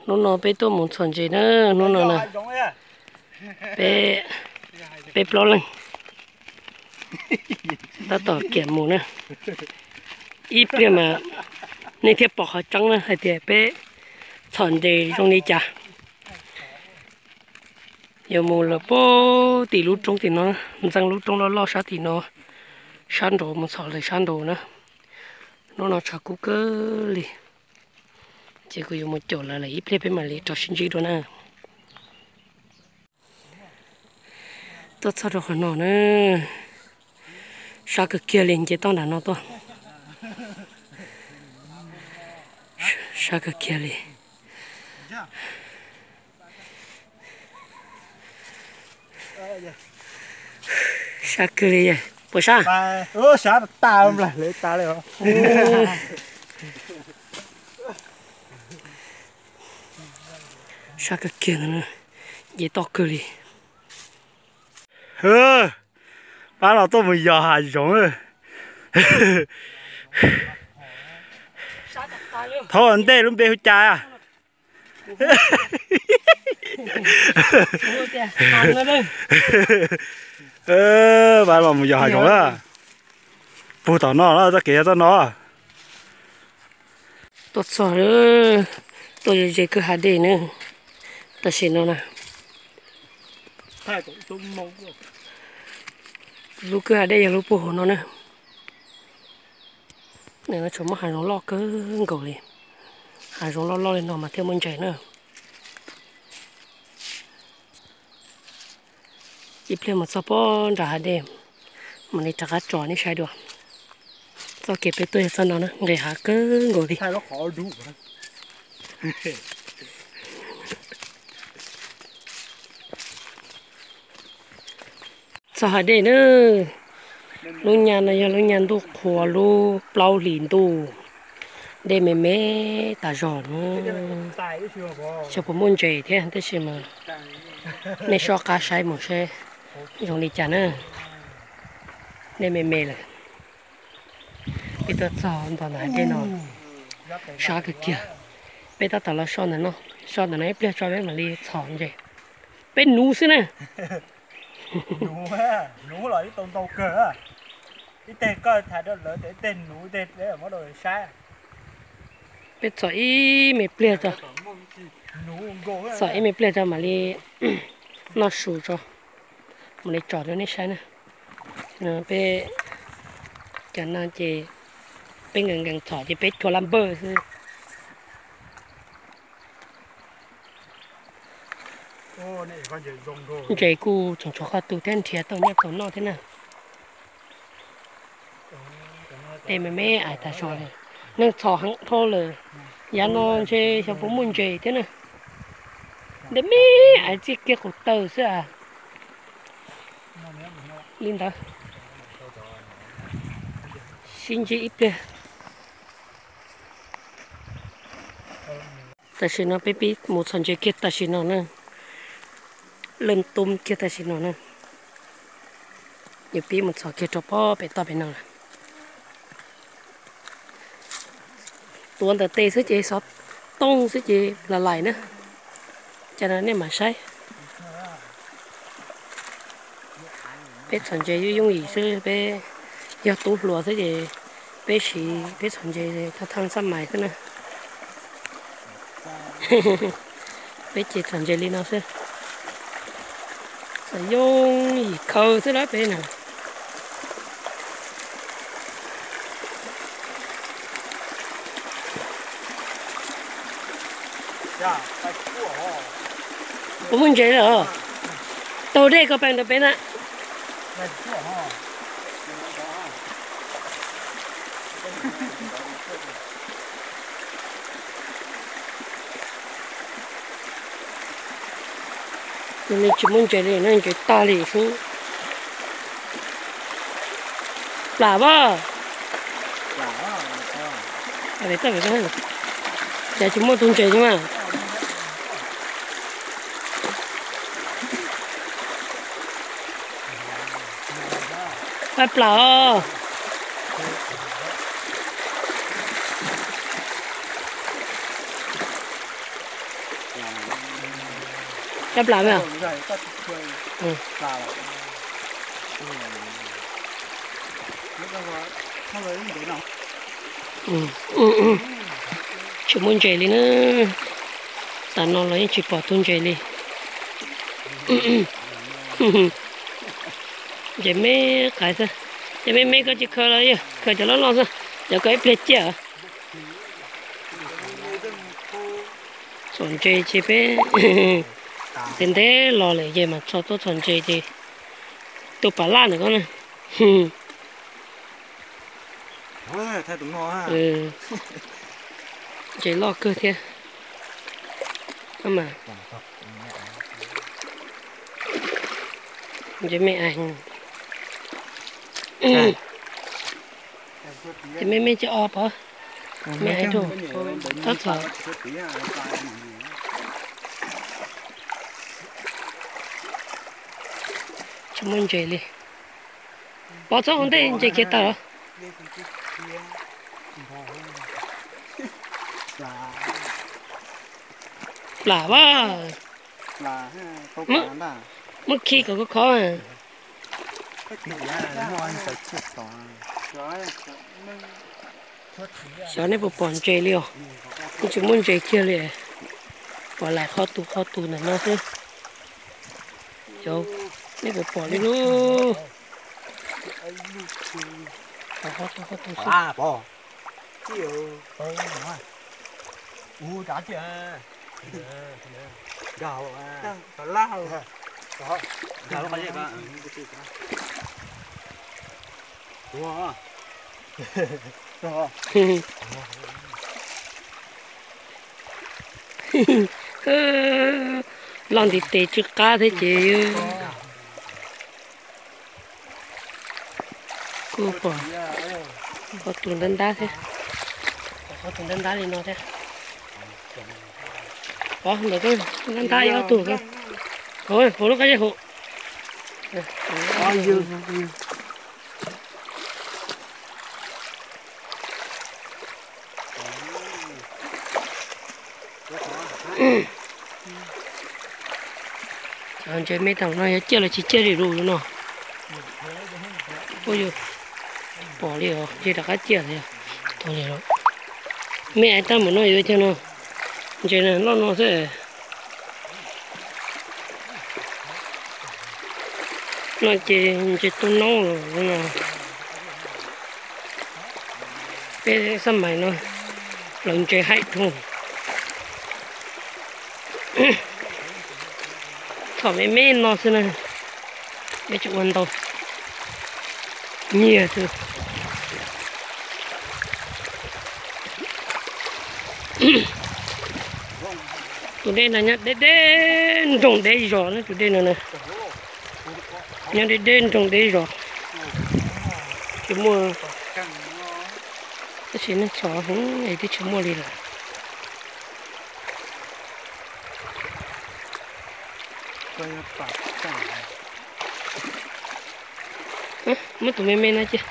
Hnub no peb tuaj mus txhom ntses na, hnub no na, peb, peb plaub leeg tab tom kiag mus na. Ib pliag mas nej thiaj pom qhov tseeb na hais tias peb txhom ntses zoo li cas. Yuav mus lawm puag tim lub roob tim no, ntxeev lub roob loj loj sab tim no, sab nraud mus txhom lawm sab nraud na. Hnub no tshav kub kawg li, ces kuv yuav mus caum lawv lawm ib pliag peb mam li rov sib ntsib dua na. Tuaj txog rau qhov no na, sab kawg kiag li, nce toj nram no tuaj. Sab kawg kiag li. Sab kawg li, puas sab? Sab kawg kiag, nce toj kawg li. Pab los tuaj mus yos hav zoov. Thaub ntej lub npe hu cas? Pab los mus yos hav zoov na. Puag tom no, txoj kev yog txoj no. Tuaj txog, tuaj ze ze kwj ha dej na. Tam sim no na, lub kwj ha dej yog lub puag hauv no na. Nws tsuas muaj hav zoov loj kawg nkaus li. Hav zoov loj loj li no mas thiaj muaj ntses na. Ib pliag mus txog pob nram hav dej, mam li rov qab tso nej saib dua. Txoj kev peb tuaj yog txoj no na, nqis hav kawg nkaus li. Txog hav dej na. Lub nyab no yog lub nyab ntuj qhua, lub plaub hlis ntuj, dej me me tas zog na. Xyov puas muaj ntses thiab, tab sis mas nej soj qab saib mus seb zoo li cas na. Dej me me lawm. Peb tuaj txog nto ntawm hav dej no, sab kawg kiag. Peb tab tom los so ntawm no, so ntawm no ib pliag tso peb mam li txhom ntses. Peb nuv xwb na. Peb txhom ib me pliag tso, txhom ib me pliag tso mam li noj su tso, mam li tsom rau nej saib na. Peb cov no ces peb nkees nkees txhom ces peb chua lab npawj xwb. Ntses kuj tseem tshuav qhov tu thiab, nrhiav tau nyiaj tau noj thiab na. Dej me me ais tas zog li, neeg txhom heev dhau lawm. Yav no ntshe xyov puas muaj ntses thiab na. Dej me ais txij kiag qhov taw xwb a. Li ntawd, sib ntsib ib pliag. Tam sim no peb pib mus txhom ntses kiag tam sim no na, leej tub kiag tam sim no na. Yuav pib mus txhom kiag rau pob pem toj pem no lawm. Tuav ntawm tes xwb ces xov tooj xwb ces lam laim na. Cas no nej mam saib. Peb txhom ntses yooj yooj yim xwb, peb yog tub hluas xwb ces peb siv peb txhom ntses thaj thaj xab mais xwb na. Peb ces txhom ntses li no xwb, txhom yooj yim khaws xwb lawm peb na. Puas muaj ntses lawm? Taug dej ko pes ntawd peb na. Nws tsis muaj ntses li, nws ntses tag li xwb. Plam pab. Cas tsis muaj tus ntses li mas. Pab plam os. Cov plas me os. Tsis muaj ntses li na. Tam no los yeej tsis pom tus ntses li. Ntses me qais xwb. Ntses me me koj tsis khaws los yog khaws cov loj loj xwb, cov koj ib pliag ciaj. Txhom ntses ces peb ntev ntev los lawm ces mas txhom tuaj txhom ntses ces tus pam laj ntawm koj na. Ntses loj kawg thiab. Ntses me, ntses me cov o pov, me ais rau, txhob txhom. Tsis muaj ntses li. Pov txhob ua ntej ntses khiav tawm los. Plam vas. Muab khi kom khov khov. Xyov nej puas pom ntses li os. Yeej tsis muaj ntses kiag li. Pom laim qhov tus qhov tus ntawm no xwb. Xyov nej puas pom li lauj. Pom qhov tus qhov tus xwb. Loj ntiv tes tsw qab thiab ces kuj pom qhov tus ntab ntab thiab. Qhov tus ntab ntab li no thiab. Pov ntawm koj ntab ntab ib ob tug. Hauv lub qab zeb hauv. Ntses me tam no yog ciaj los tsis ciaj li lus no. Ua yus pom li os, ntshe rov qab ciaj li. Me ais tag npaum no yuav ua cas no, ntses loj no xwb. No ces ntses tu noob los no. Peb xab mais no lawv ntses haib dhau. Txhom me me no xwb na, peb tsis ua ntau, nyiag xwb. Tus dej no nyob deb deb nroog deb zos na, tus dej no na. Nyob deb deb nroog deb zos, tsis muaj, tab sis neeg txhom heev es twb tsis muaj li lawm. Muab tus me me no cia,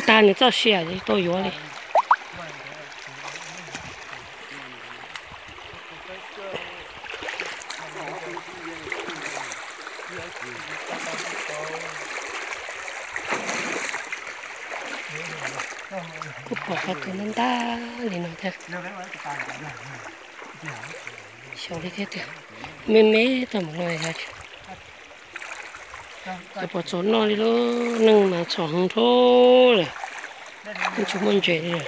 tag nws txoj sia tsis tau yuav li. Kuj pom qhov tus ntab ntab li no thiab. Xyov li thiab tiag, me me tag npaum no. Pom txom noj li lauj, neeg mas txhom heev dhau lawm, yeej tsis muaj ntses li lawm.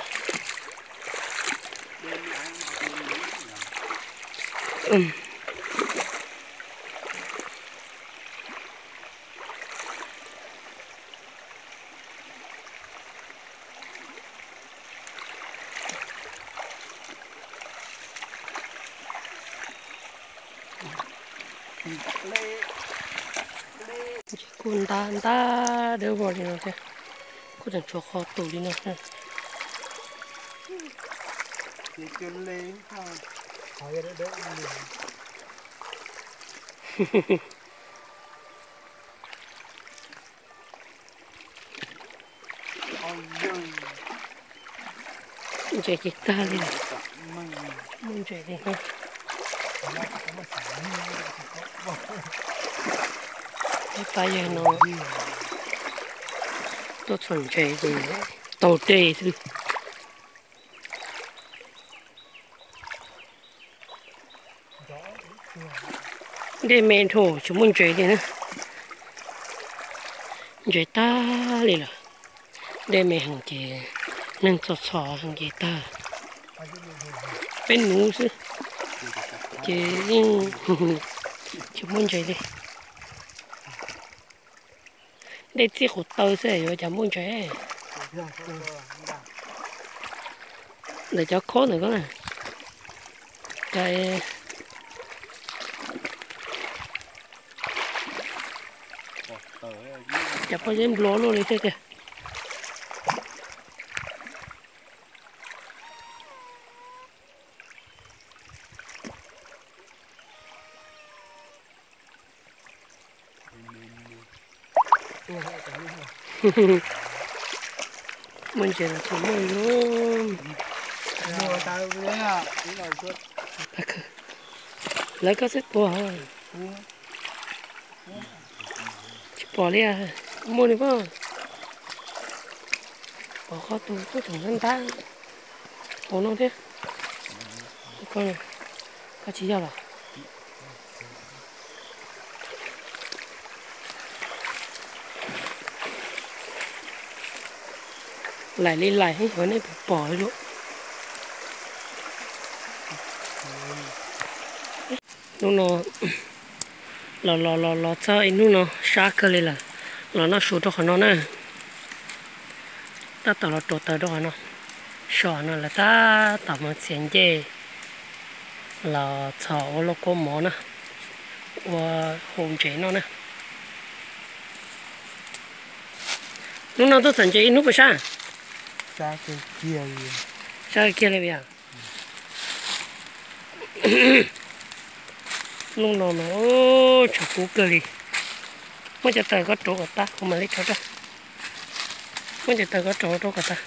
Kuj ntab ntab dawb vog li no thiab, kuj tseem tshuav qhov tus li no. Ntses ces tag li, muaj ntses li no. Tab yawg no tuaj txhuam ntses ces taug dej xwb. Dej me dhau tsis muaj ntses li na. Ntses tag li lawm. Dej me heev ces neeg txhos txhos heev ces tag. Peb nuv xwb ces yeej tsis muaj ntses li. Dej txij qhov taw xwb yuav cas muaj ntses. Ntawm cov khob ntawm ko na, cas cas pob zeb nplua luaj li thiab tiag. Muaj ntses los tsis muaj li. Lawv koj xwb tuag. Tsis pom li, muaj li pob. Pom qhov tus tub tseem ntab ntab hauv no thiab. Koj tsis yog los? Laim li laim xyov nej puas pom li lub. Hnub no los los los los txog ib hnub no sab kawg li lawm, los noj su rau qhov no na. Tab tom los rau taws rau qhov no, so no lawv tab tom mus txiav ncej los txhos ua lauj kaub mov na, ua hu ntses noj na. Hnub no tuaj txhom ntses ib hnub puas sab? Sab kiag li yom. Hnub no no tshav kub kawg li. Muab cov taws koj rauv kom tag kuv mam li rauv rau. Muab cov taws koj rauv rau kom tag.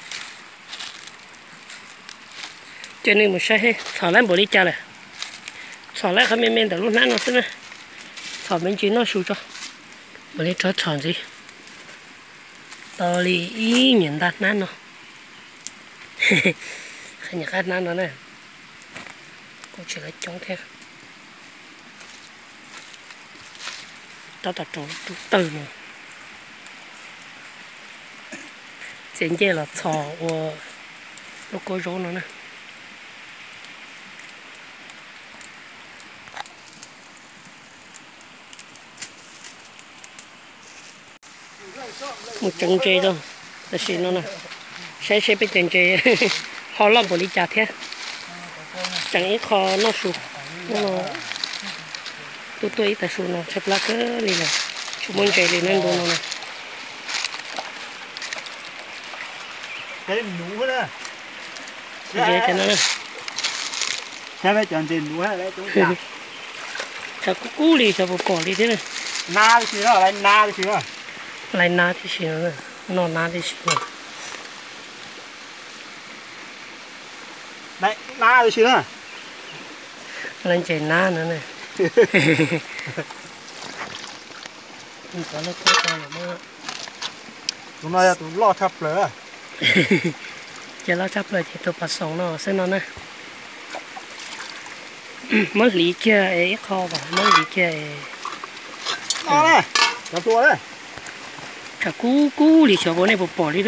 Ces nws mus saib txhom lawm npaum li cas lawm. Txhom lawm qhov me me ntawm lub hnab no xwb na. Txhom me ntsis noj su tso. Mam li rov txhom ntxiv. Tau li ib nyuag ntaj hnab no. Qhov nyuag qab hnab no na, kuj tsis lawv coob thiab. Tab tom rau tus tawg no. Txiav ncej los txhos ua lub kaub zaub no na. Mus tseev ntses rau tam sim no na, saib seb peb cov ntses ho loj npaum li cas thiab. Tseev ib qho noj su. Hnub no tuaj tuaj ib tag su no tshaib plab kawg li lawm, tsis muaj ntses li na ntu no na. Ntses cov no na. Tshav kub kub li xyov puas pom li thiab. Laiv nab tib si, noj nab tib si. Laiv ntses nab no na. Tus no yog tus loj tshaj plaws. Ces loj tshaj plaws ces tus pas xoom no xwb no na. Muab hliv kiag es ib qho, muab hliv kiag es. Tshav kub kub li xyov puas nej puas pom li.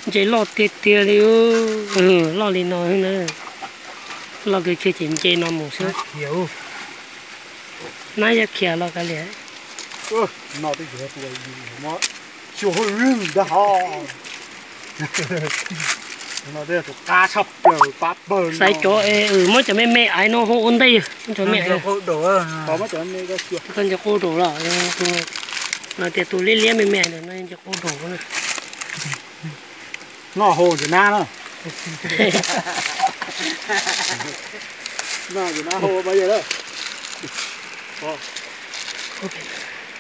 Ntses loj tiag tiag li. Loj li no na. Loj kawg kiag ces nce no mus xwb. Nab yaj khiav los kav liam. Xaiv cov es muab cov me me aiv no hu ua ntej, cov me aiv. Koj ntses quaj daus los, no tias tus liab liab me me ntawm no ntses quaj daus na. Noj hau ntses nab no.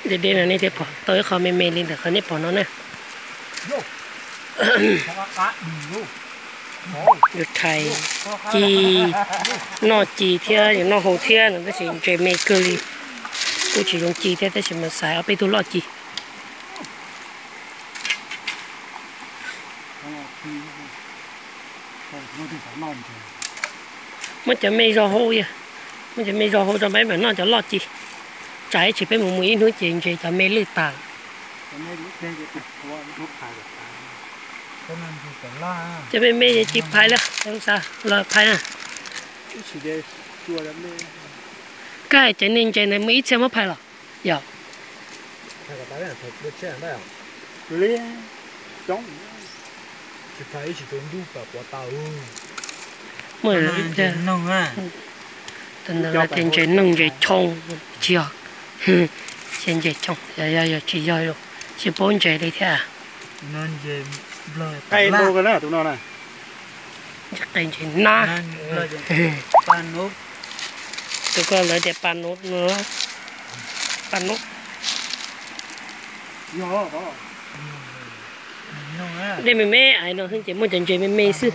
Deb deb no nej thiaj pom tau ib qho me me li ntawm qhov nej pom no na. Yuav rhais ci, noj ci thiab yuav noj hau thiab no tab sis ntses me kawg li. Kuj tsis zoo ci thiab tab sis mas xaiv ob peb tug loj ci. Muab cov me zog hau, muab cov me zog hau rau peb mam noj cov loj ci. Tsam ib tsam peb mus mus ib hnub ces ntses cov me lwj tas. Cov me me ces tsis phais li, los phais na. Koj hais cov niag ntses ntawd muaj ib txhia muab phais los yog? Muaj, tus ntawd tias ntses noog ntses choo, tsis yog, ces ntses choo, yog yog tsis yog, tsis paub ntses li thiab. Qe ntses nab. Tus ko lawv tias pa nub, pa nub. Dej me me ais no xwb ces muaj cov ntses me me xwb.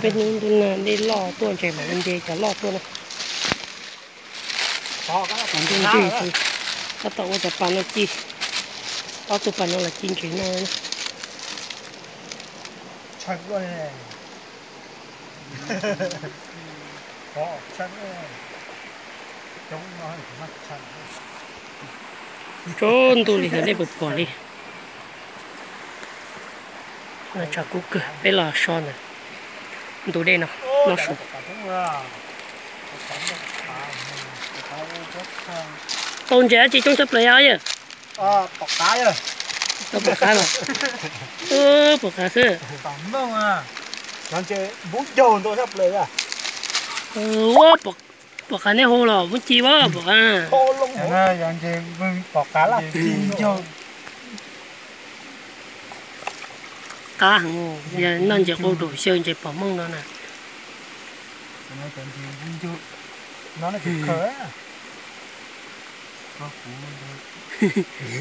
Peb hnub ntuj nag dej loj tuaj ntses mam li nce cov loj tuaj na. Ntuj nrig xwb, tab tom ua cov pas no ci, ob tug pas no los ci ntses no. Tsaus ntuj li xyov nej puas pom li. No tshav kub kawg, peb los so ntawm ntug dej no, noj su. Tau ntses dab tsi coob tshaj plaws yog yawg? Tau pom qab los? Pom qab xwb. Ua, pom qab nej hu los muab ci as, pom qab. Qab heev, yog noj ntses qau daum xyaw ntses pom mooj no na.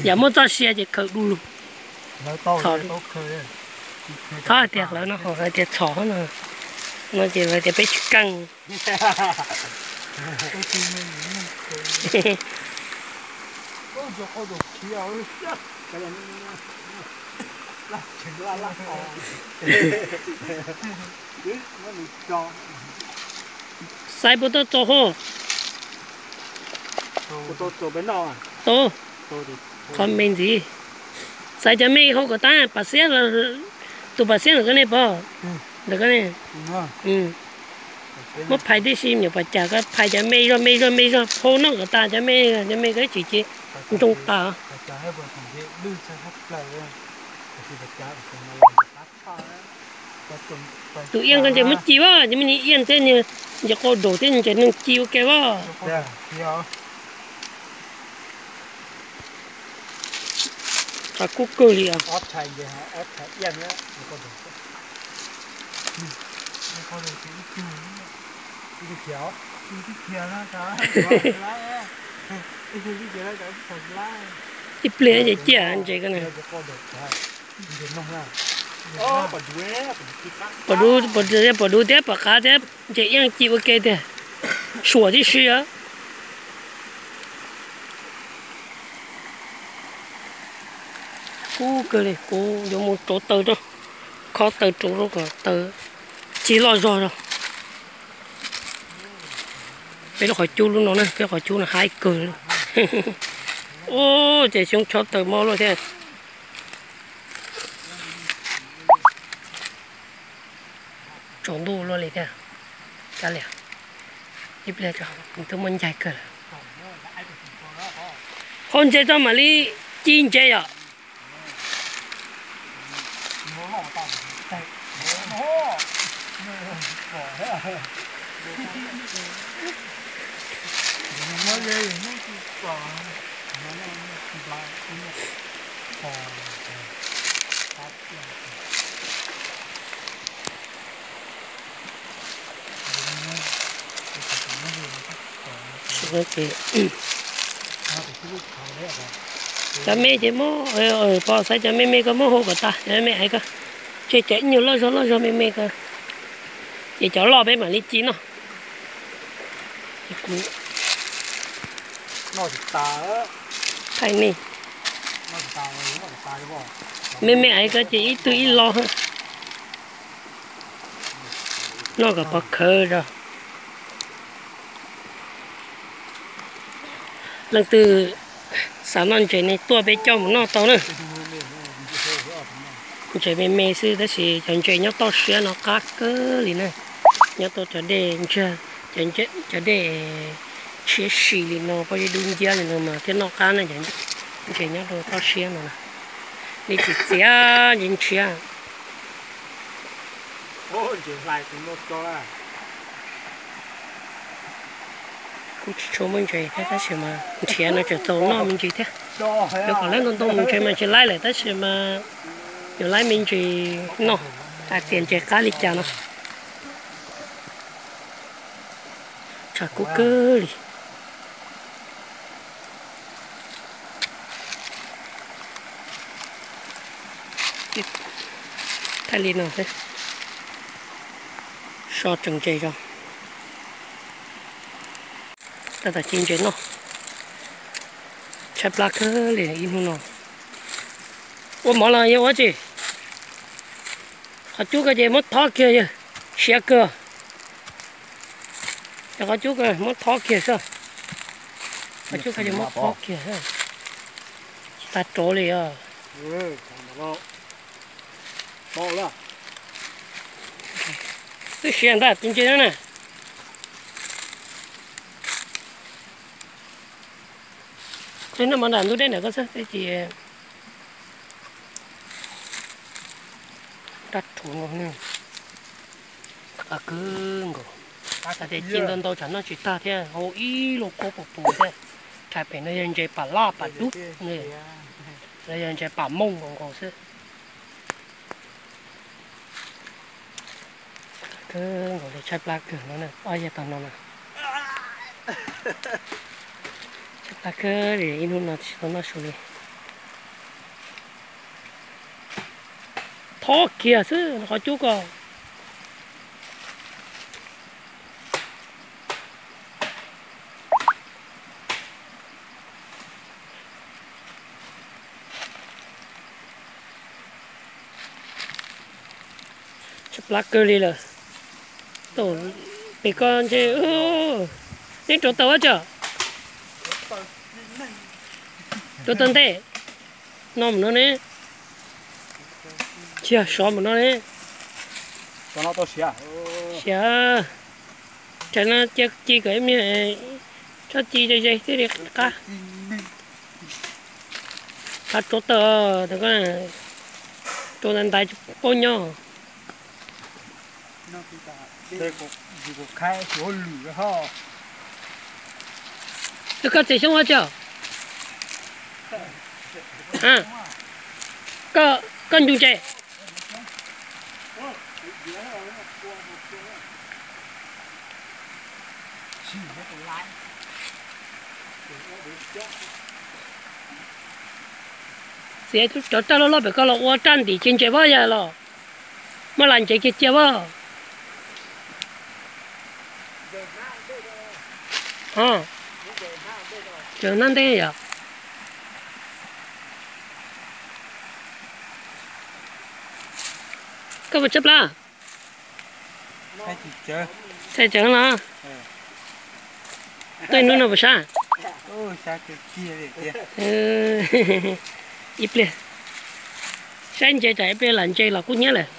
Yam muaj txoj sia ces khaws du lug. Txhob hais tias hlawv no, hais tias txhob no, no ces lawv tias peb tsis keej. Xaiv puas tau txaus hos? Tau, qhov me ntxiv. Xaiv cov me hau kom tag, pas xiab, tus pas xiab ntawm koj ne pog, ntawm koj ne. Muab phais tib si nyuam pas cas koj phais cov me zog me zog me zog hau noj kom tas cov me, cov me koj ib tsis ci ntoo tas. Tus iab koj ntses muab ci as, cov me ntses iab thiab ntses qau daum thiab ntses noog ci ua ke as. Tshav kub kawg li os. Ib pliag ces ciaj ntses ko na. Pom dub thiab pom qab thiab ntses iab ci ua ke tiag. Suam tib si os. Kub kawg li, kuv yuav mus rauv taws rau, khob taws rau rau kom taws ci loj zog rau. Peb lub qhov cub lub no na, peb qhov cub no haib kawg li. Ub, ces xyoob chob taws mob luaj thiab. Tsaus ntuj luaj li thiab. Kav liam, ib pliag tso, nws twb muaj ncaig kawg lawm. Hau ntses tso mam li ci ntses yom. Cov me ces muab, pog xaiv cov me me ko muab hau kom tas, cov me me ais ko, tseg cov ib nyuag loj zog loj zog me me ko. Ces cov loj peb mam li ci noj. Thaij nej. Me me ais ko ces ib tug ib lo. Noj kom pov khawv zog. Leej twg xav noj ntses ne tuaj peb coj mus noj tau na. Ntses me me xwb tab sis cov ntses nyob toj siab no qab kawg li na. Nyob tau cov dej ntsiag, cov dej tshiab si li no, pob zeb dub nciab li no mas thiaj noj qab na. Ntses nyob rau toj siab no na, li txiv txiav ntses ntshiab. Kuj tsis tshua muaj ntses thiab tab sis mas nrhiav no tseem txaus noj me ntsis thiab. Yuav kom laib ntau ntau mus nrhiav mas tsis laib lawm tab sis mas yuav laib me ntsis noj, hais tias ntses qab li cas no. Tshav kub kawg li. Thaij li no xwb. So tseem ntses zog. Tab tom ci ntses noj. Tshaib plab kawg li ib hnub no. Ua mov los yog ua tsi? Qhov cub ko ces muab thob kiag yog siav kawg. Cov qhov cub ko muab thob kiag xwb. Qhov cub ko ces muab thob kiag xwb. Tsis tas rov li os. Twb siav ntag tus ntses no na. Noj mov nram ntug dej ntawm ko xwb, tsis dab rhuv no. Qab kawg nkaus. Tias ci ntau ntau tsam noj tsis tag thiab, hau ib lub khaub pus pus thiab. Rhais pem no yog ntses pam laj pam dub, no yog ntses pam mooj nkaus nkaus xwb. Kawg nkaus li, tshaib plab kawg no, ob yag tag no na. Tshaib plab kawg li, ib hnub no tsis tau noj su li. Thob kiag xwb qhov cub ko. Tshaib plab kawg li lawm. Pem ko ntses, neb rauv taws ua cas? Rauv taws ntej. No mus no ne. Cia sov mus no ne. Siav. Tsam no cia ci kom ib me, tsob ci ze ze thiaj li qab. Qab rauv taws, rauv ntais ntais paub nyob. Koj txiav xyoob ua cas? Koj ncu ntses. Txiav cov raj loj loj pem ko los ua raj ntim ci ntses pab yog los. Muab las ntsev kiag cia pab. Tseem nab ntej yom. Koj puas tshaib plab? Txhais tsawv no. Tuaj hnub no puas sab? Ib pliag saib ntses tsam ib pliag lam ntses los kub hnyiab lawm.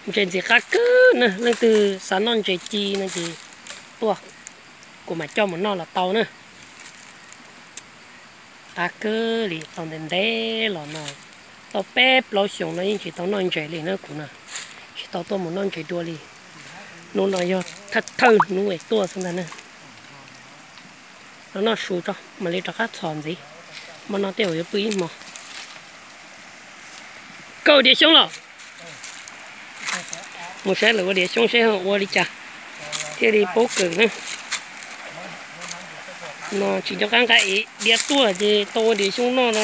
Ntses ntxim qab kawg na, leej twg xav noj ntses ci no ces tuaj, kuv mam coj mus noj los tau na. Qab kawg li, tau ntev ntev los no, tau peb plaub xyoos no yeej tsis tau noj ntses li na kuv na. Tsis tau tuaj mus noj ntses dua li. Hnub no yog thawj thawj hnub es tuaj xwb ntag na. Los noj su tso mam li rov qab txhom ntxiv. Hmo no tej zaum yuav pw ib hmo. Koj ua diav xyoob los? Mus saib lawv ua diav xyoob seb ua li cas thiaj li paub kawm na. No tsis nco qab nqa diav tuaj ces tau ua diav xyoob noj no.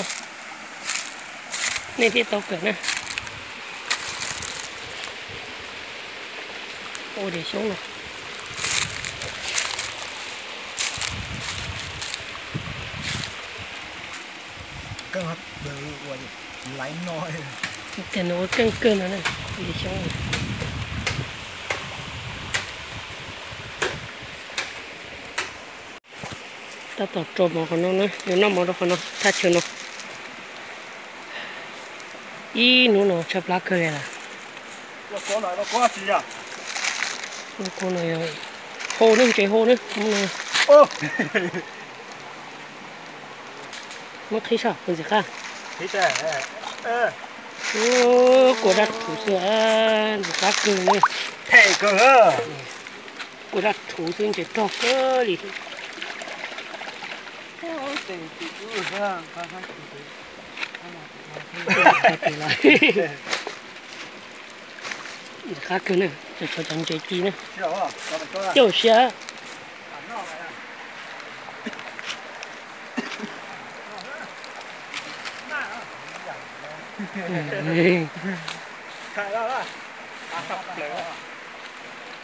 Nej thiaj tau kawm na. Ua diav xyoob no. Tias nws ua keej kawg no, diav xyoob no. Tab tom rau mov qhov no na, yuav noj mov rau qhov no, thaj chaw no. Ib hnub no tshaib plab kawg li lawm. Lub kua no yog hau ne, ntses hau ne. Muab qhib saib puas ntxim qab. Kua dab rhuv xwb, ntxim qab kawg ne. Kua dab rhuv xwb, ntses rog kawg li. Ntxim qab kawg na, cov cov ntses ci na. Coj siab.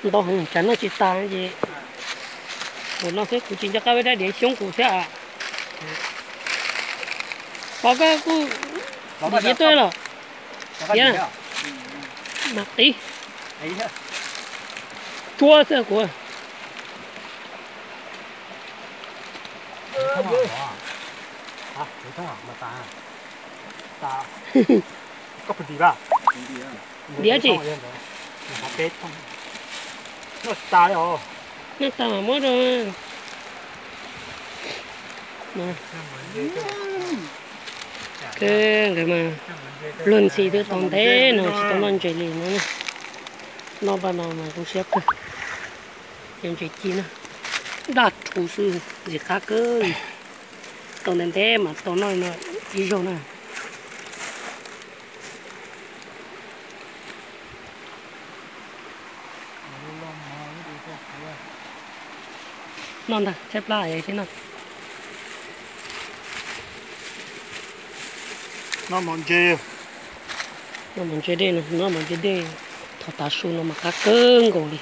Ntau heev, tsam noj tsis tas ces kuv no xwb, kuv tsis nco qab peb rab diav xyoob kuv thiab. Pov koj kuj dim tuaj los. Mas qib tsuab xwb kuv. Diav tsis. Noj tas mas muab rau. Nkawd mas luag ntxhi twb tau ntev no tsis tau noj ntses li no. Noj paj no mas zoo siab kawg. Cov ntses ci na, daj rhuv xwb, ntxim qab kawg li. Tau ntev ntev mas tau noj no ib zaug na. Noj ntag, tshaib plab yog thiab no. Noj mov ntse, noj mov ntse dej no, noj mov ntse dej. Thaum tav su no mas qab kawg nkaus li.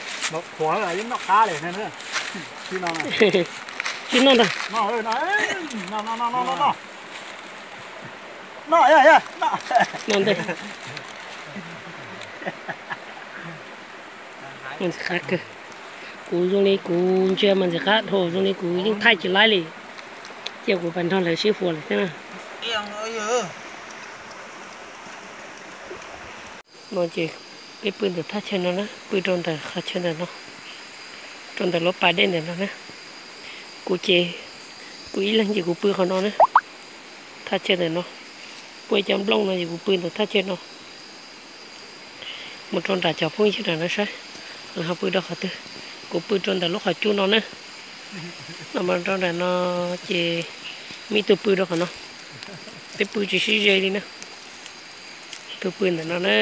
Tsis noj ntag. Noj ntag. Mas ntxim qab kawg. Kuv zoo li kuv ntsia mas ntxim qab dhau, zoo li kuv yeej thaij tsis laib li. Cia kuv pab nrog lawv sib huas lawm thiab na. No ces peb pw ntawm thaj chaw no na, pw rau ntawm qhov chaw ntawm no, rau ntawm lub pas dej ntawm no na. Kuv ces, kuv ib leeg ces kuv pw qhov no na, thaj chaw ntawm no. Puag cov nplooj no ces kuv pw ntawm thaj chaw no. Mus rau nram cov phooj ywg nram no saib, lawv ho pw rau qhov twg. Kuv pw rau ntawm lub qhov cub no na. No mus rau nram no ces muaj ib tug pw rau qhov no. Peb pw tsis sib ze li na. Tus pw ntawm no na,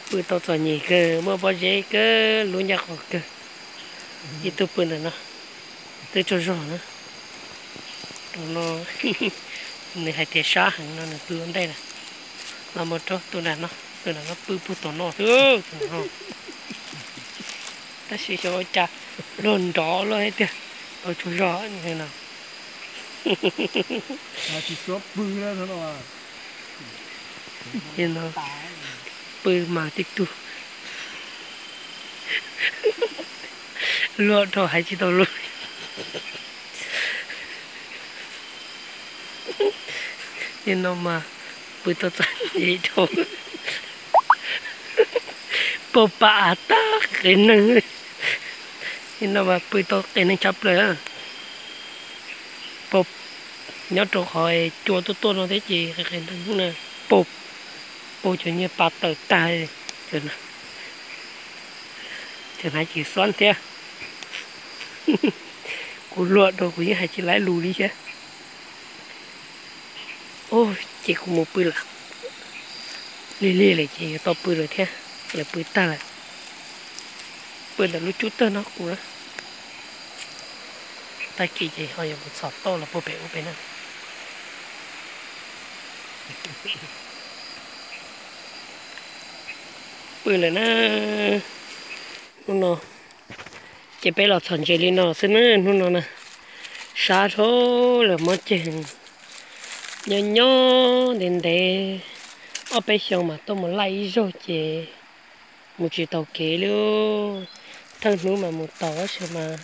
pw tau txom nyem kawg, muaj pob zeb kawg, lub ncaj qos kawg. Ib tug pw ntawm no, twb tsaug zog na. Tus no nws hais tias sab heev no nws pw ua ntej na. Los mus rau tus nram no, tus nram no pw puag tom no xwb, tus nram no. Tab sis xyov ua cas luag nrov luaj thiab tiag, tau tsaug zog no. Pw mas tib tug luaj dhau hais tsis tau lus. Nim no mas pw tau txom nyem dhau, pog pam av tag qias neeg. Nim no mas pw tau qias neeg tshaj plaws. Pog nyob rau qhov cua tuaj tuaj no thiab ces qias qias neeg na. Pog, pog cov nyiaj pas tawm tag, cov hnav ces xob thiab. Kuv luaj dhau kuv yeej hais tsis laib lus li thiab. Ub, ces kuv mus pw lawm. Lig lig lawm ces yuav tau pw lawm thiab, lawv pw tag lawm. Pw ntawm lub cub tawg no kuv na. Tag kis ces ho yuav mus txhom tauj los puag pem ub pem na. Pw lawm na, hnub no ces peb los txhom ntses li no xwb na, hnub no na, sab dhau lawm mob ceg. Nyob nyob ntev ntev, ob peb xyoo mas tuaj mus laij ib zaug ces mus tsis taus kev li. Thawj hnub mas mus taus tab sis mas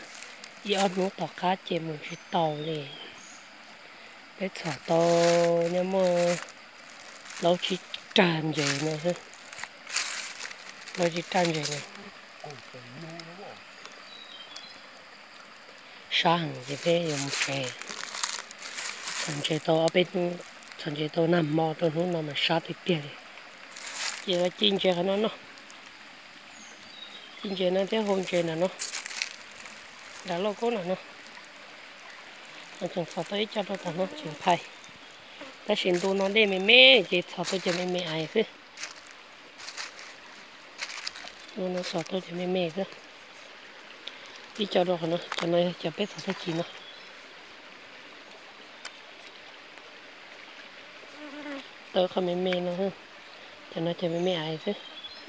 ib ob hnub tom qab ces mus tsis taus li. Peb txhom tau nyob muaj plaub tsib rag ntses no xwb, plaub tsib rag ntses no. Sab heev ces peb yuav mus tsev. Txhom ntses tau ob peb hnub, txhom ntses tau nag hmo rau hnub no mas sab tiag tiag li. Ces los ci ntses qhov no noj, ci ntses no thiab hu ntses nram no, nram lauj kaub nram no. Tseem txhom tau ib co rau tom no tseem phais, tab sis ntu no dej me me ces txhom tau cov me me aiv xwb. Ntu no txhom tau cov me me xwb. Ib co rau qhov no, cov no yog cov peb txhom tag kis no. Tau qhov me me no, cov no cov me me aiv xwb.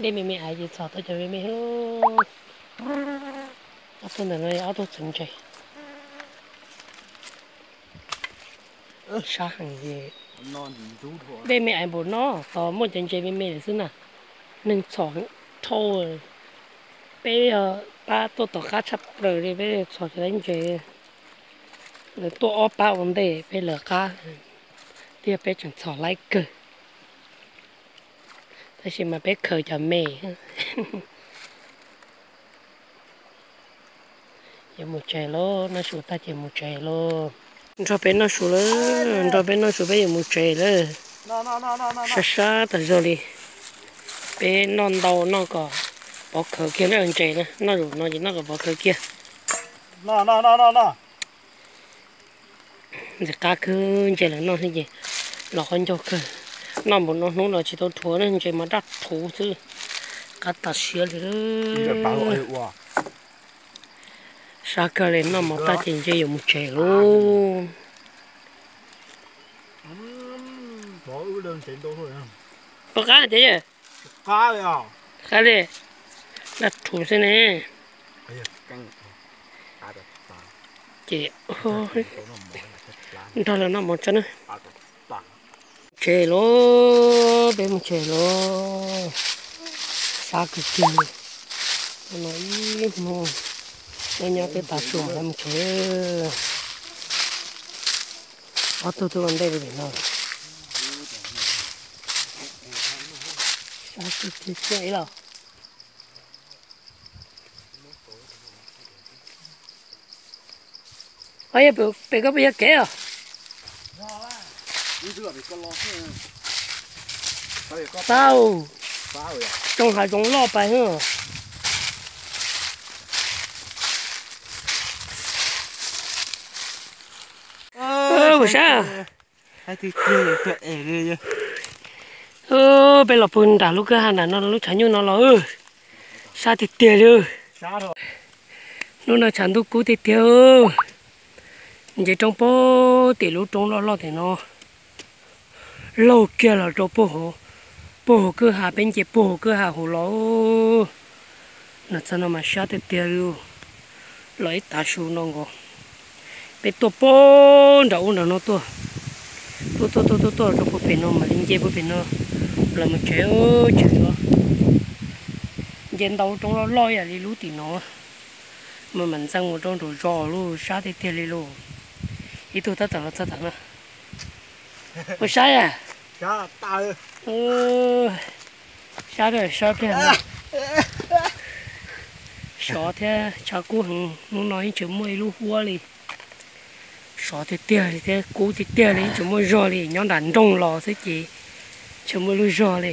Dej me me aiv ces txhom tau cov me me xwb. Ob tug ntawm no yog ob tug txheem ntses. Sab heev es dej me aiv npaum no tos muaj cov ntses me me lawm xwb na. Neeg txhom dhau, peb pab tuaj tom qab tshaj plaws li, peb txhom cov ntses, lawv tuaj ob pab ua ntej peb lawv qab, thiab peb tseem txhom laib kawg. Tab sis mas peb khaws cov me. Yuav mus tsev lauj, noj su tag ces mus tsev lauj. Nrog peb noj su lawm, nrog peb noj su peb yuav mus tsev lawm. Sab sab tas zog li. Peb noj ntau noj kom pov khawv kiag lawm ntses na, noj zaum no ces noj kom pov khawv kiag. Ntxim qab kawg, ntses lawv noj xwb ces los qhov ncauj kawg. Noj npaum no hnub los tsis tau rhuav na, ntses mas daj rhuv xwb, qab tas siab li. Sab kawg li, noj mov tag ces ntshe yuav mus tsev lauj. Pov qab ces qab li, daj rhuv xwb ne. Ces nrog lawv noj mov tso na. Tsev lauj, peb mus tsev lauj. Sab kawg kiag li. No ib hnub peb nyob twb tav su lawm mus tsev. Ob tug twb ua ntej rau pem no. Sab kawg kiag thiab los. Pem koj puas yog kev os? Tau, tsoo hav zoov loj pais. Ua sab. Peb los pw nram lub kwj ha nram no, lub tshav nyuj no los sab tiag tiag li. Hnub no tshav ntuj kub tiag tiag. Ntses roob puag tim lub roob loj loj tim no laug kiag los rau puag hauv kwj ha, peb nce puag hauv kwj ha hauv los. Los txog no mas sab tiag tiag li. Los ib tav su no nkaus. Peb tuaj puag nram ub nram no tuaj, tuaj tuaj tuaj tuaj tuaj rau puag pem no mam li nce puag pem no los mus tsev, tsev no. Nce ntau roob loj loj ib yam li lub tim no, mas mam ntxeev mus rau nraum zos lauj, sab tiag tiag li lauj. Ib tug tab tom los txog tom no. Ua sab a? Sab tiag, sov thiab tshav kub heev, hnub no yeej tseem muaj ib lub huab li. Sov tiag tiag li thiab kub tiag tiag li, yeej tseem muaj zog li, nyob nram nroog los xwb ces tseem muaj ib lub zog li.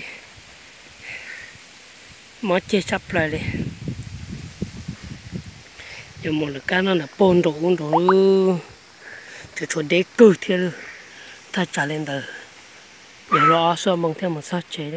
Mob ceg tshaj plaws li. Yuav mus lawm kab no nram puag nraum ub nraud, tseem tshuav deb kawg thiab. Thaj tsam li ntawd yuav luag ob xuab moos thiaj mus txog tsev.